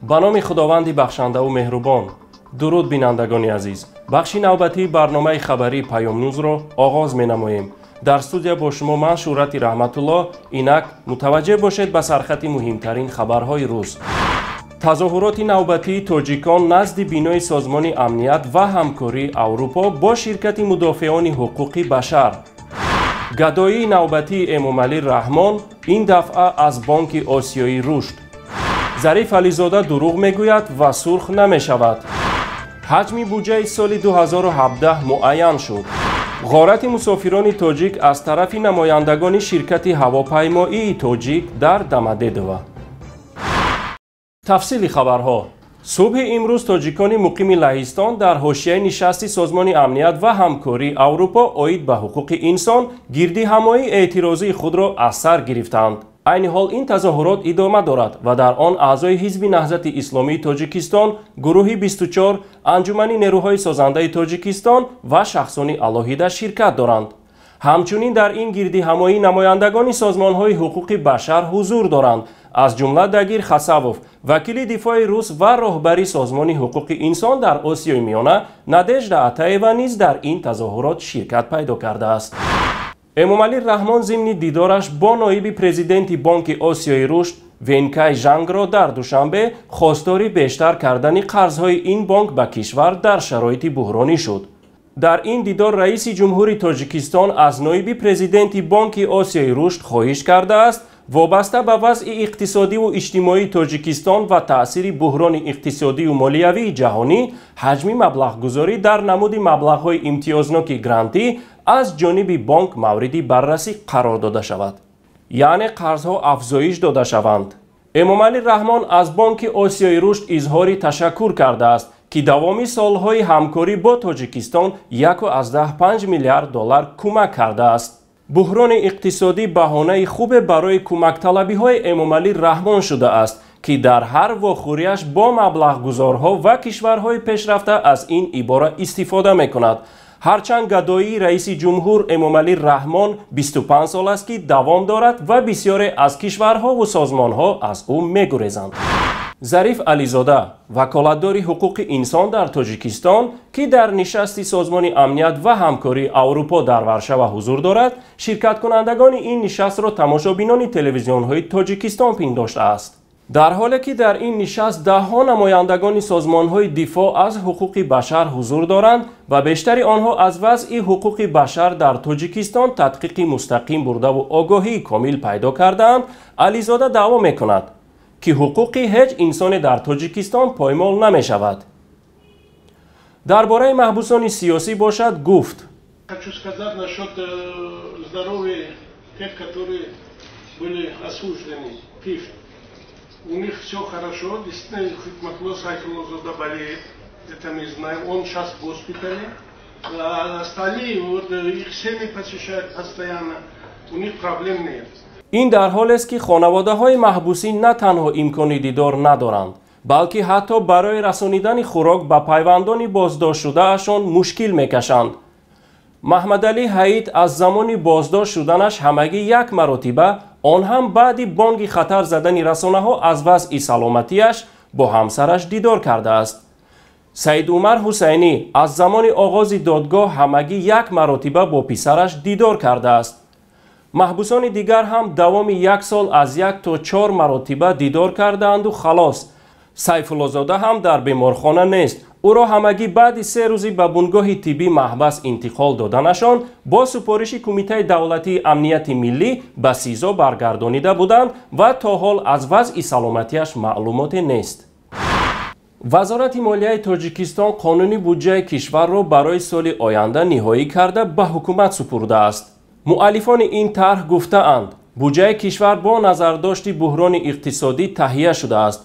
Ба номи Худованди бахшандаву меҳрубон. Дуруд, бинандагони азиз. Бахши навбатии барномаи хабарии Паёмнюзро оғоз менамоем. Дар студия бо шумо ман, Шӯҳрати Раҳматуллоҳ. Инак мутаваҷҷеҳ бошед ба сархати муҳимтарин хабарҳои рӯз. Тазоҳуроти навбатии тоҷикон назди бинои Созмони амният ва ҳамкории Аврупо бо ширкати мудофеони ҳуқуқи башар. Гадоии навбатии Эмомалӣ Раҳмон, ин дафъа аз Бонки Осиёии Рушд. Зариф Ализода дурӯғ мегӯяд ва сурх намешавад. Ҳаҷми буҷаи соли 2017 муайян шуд. Ғорати мусофирони тоҷик аз тарафи намояндагони ширкати ҳавопаймоии Тоҷик дар Домодедово. Тафсили хабарҳо. Субҳи имрӯз тоҷикони муқими Лаҳистон дар ҳошияи нишасти Созмони амният ва ҳамкории Аврупо оид ба ҳуқуқи инсон гирдиҳамоии эътирозии худро аз сар гирифтанд. Айни ҳол ин тазоҳурот идома дорад ва дар он аъзои Ҳизби Наҳзати Исломии Тоҷикистон, гурӯҳи 24, Анҷумани нерӯҳои созандаи Тоҷикистон ва шахсони алоҳида ширкат доранд. Ҳамчунин дар ин гирдиҳамоӣ намояндагони созмонҳои ҳуқуқи башар ҳузур доранд, аз ҷумла Дагир Хасавов, вакили дифои рус, ва роҳбари Созмони ҳуқуқи инсон дар Осиёи Миёна Надежда Атаева низ дар ин тазоҳурот ширкат пайдо кардааст. Эмомалӣ Раҳмон зимни дидораш бо ноиби президенти Бонки Осиёи Рушд Венкай Жангро дар Душанбе хостори бештар кардани қарзҳои ин бонк ба кишвар дар шароити буҳронӣ шуд. Дар ин дидор раиси ҷумҳури Тоҷикистон аз ноиби президенти Бонки Осиёи Рушд хоҳиш кардааст, вобаста ба вазъи иқтисодиву иҷтимоии Тоҷикистон ва таъсири буҳрони иқтисодию молиявии ҷаҳонӣ, ҳаҷми маблағгузорӣ дар намуди маблағҳои имтиёзноки грантӣ аз ҷониби бонк мавриди баррасӣ қарор дода шавад, яъне қарзҳо афзоиш дода шаванд. Эмомалӣ Раҳмон аз Бонки Осиёи Рушд изҳори ташаккур кардааст, ки давоми солҳои ҳамкорӣ бо Тоҷикистон 1,5 миллиард доллар кӯмак кардааст. Буҳрони иқтисодӣ баҳонаи хубе барои кӯмакталабиҳои Эмомалӣ Раҳмон шудааст, ки дар ҳар вохӯрияш бо маблағгузорҳо ва кишварҳои пешрафта аз ин ибора истифода мекунад. Ҳарчанд гадоии раиси ҷумҳур Эмомалӣ Раҳмон 25 сол аст, ки давом дорад ва бисёре аз кишварҳову созмонҳо аз ӯ мегурезанд. Зариф Ализода, ваколатдори ҳуқуқи инсон дар Тоҷикистон, ки дар нишасти Созмони амният ва ҳамкории Аврупо дар Варшава ҳузур дорад, ширкаткунандагони ин нишастро тамошобинони телевизионҳои Тоҷикистон пиндоштааст. Дар ҳоле ки дар ин нишаст даҳҳо намояндагони созмонҳои дифоъ аз ҳуқуқи башар ҳузур доранд ва бештари онҳо аз вазъи ҳуқуқи башар дар Тоҷикистон тадқиқи мустақим бурдаву огоҳии комил пайдо кардаанд, Ализода даъво мекунад, ки ҳуқуқи ҳеҷ инсоне дар Тоҷикистон поймол намешавад. Дар бораи маҳбусони сиёсӣ бошад, гуфт: Хочу сказать насчет здоровья тех, которые были осуждены. У них все хорошо. Действительно, Хикматулло Сайфуллозода болеет, это мы знаем. Он сейчас в госпитале. А остальные, вот, их семьи посещают постоянно. У них проблем нет. Ин дар ҳолест, ки хонаводаҳои маҳбусин на танҳо имкони дидор надоранд, балки ҳатто барои расонидани хӯрок ба пайвандони боздоштшудаашон мушкил мекашанд. Маҳмадалӣ Ҳаид аз замони боздошт шуданаш ҳамагӣ як маротиба, он ҳам баъди бонги хатар задани расонаҳо аз вазъи саломатиаш, бо ҳамсараш дидор кардааст. Саидумар Ҳусайнӣ аз замони оғози додгоҳ ҳамагӣ як маротиба бо писараш дидор кардааст. Маҳбусони дигар ҳам давоми як сол аз як то чор маротиба дидор кардаанду халос. Сайфуллозода ҳам дар беморхона нест. Ӯро ҳамагӣ баъди 3 рӯзи ба бунгоҳи тиббӣ маҳбас интиқол доданашон бо супориши Кумитаи давлатии амнияти миллӣ ба СИЗО баргардонида буданд ва то ҳол аз вазъи саломатиаш маълумоте нест. Вазорати молияи Тоҷикистон қонуни буҷаи кишварро барои соли оянда ниҳоӣ карда, ба ҳукумат супурдааст. Муаллифони ин тарҳ гуфтаанд, буҷаи кишвар бо назардошти буҳрони иқтисодӣ таҳия шудааст.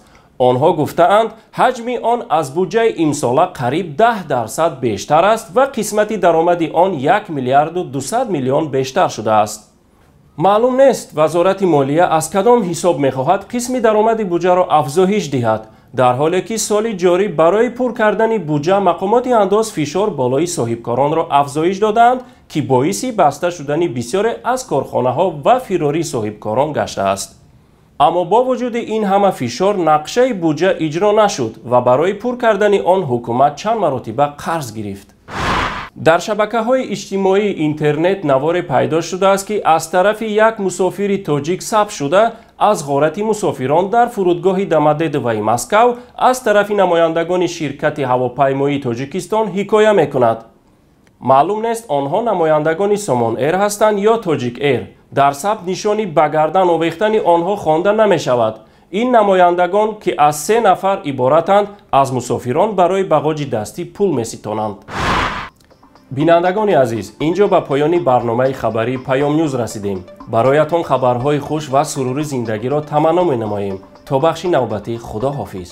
Онҳо гуфтаанд, ҳаҷми он аз буҷаи имсола қариб 10% бештар аст ва қисмати даромади он 1 миллиарду 200 миллион бештар шудааст. Маълум нест, Вазорати молия аз кадом ҳисоб мехоҳад қисми даромади буҷаро афзоиш диҳад, дар ҳоле ки соли ҷорӣ барои пур кардани буҷа мақомоти андоз фишор болои соҳибкоронро афзоиш додаанд, ки боиси баста шудани бисёре аз корхонаҳо ва фирории соҳибкорон гаштааст. Аммо бо вуҷуди ин ҳама фишор нақшаи буҷа иҷро нашуд ва барои пур кардани он ҳукумат чанд маротиба қарз гирифт. Дар шабакаҳои иҷтимоии интернет наворе пайдо шудааст, ки аз тарафи як мусофири тоҷик сабт шуда, аз ғорати мусофирон дар фурудгоҳи Домодедовои Москав аз тарафи намояндагони ширкати ҳавопаймоии Тоҷикистон ҳикоя мекунад. Маълум нест, онҳо намояндагони Сомон Эйр ҳастанд ё Тоҷик Эйр. Дар сабт нишони ба гардан овехтани онҳо хонда намешавад. Ин намояндагон, ки аз се нафар иборатанд, аз мусофирон барои бағоҷи дастӣ пул меситонанд. Бинандагони азиз, ин ҷо ба поёни барномаи хабарии Паёмнюз расидем. Бароятон хабарҳои хуш ва сурури зиндагиро таманно менамоем. То бахши навбатӣ, худо ҳофиз.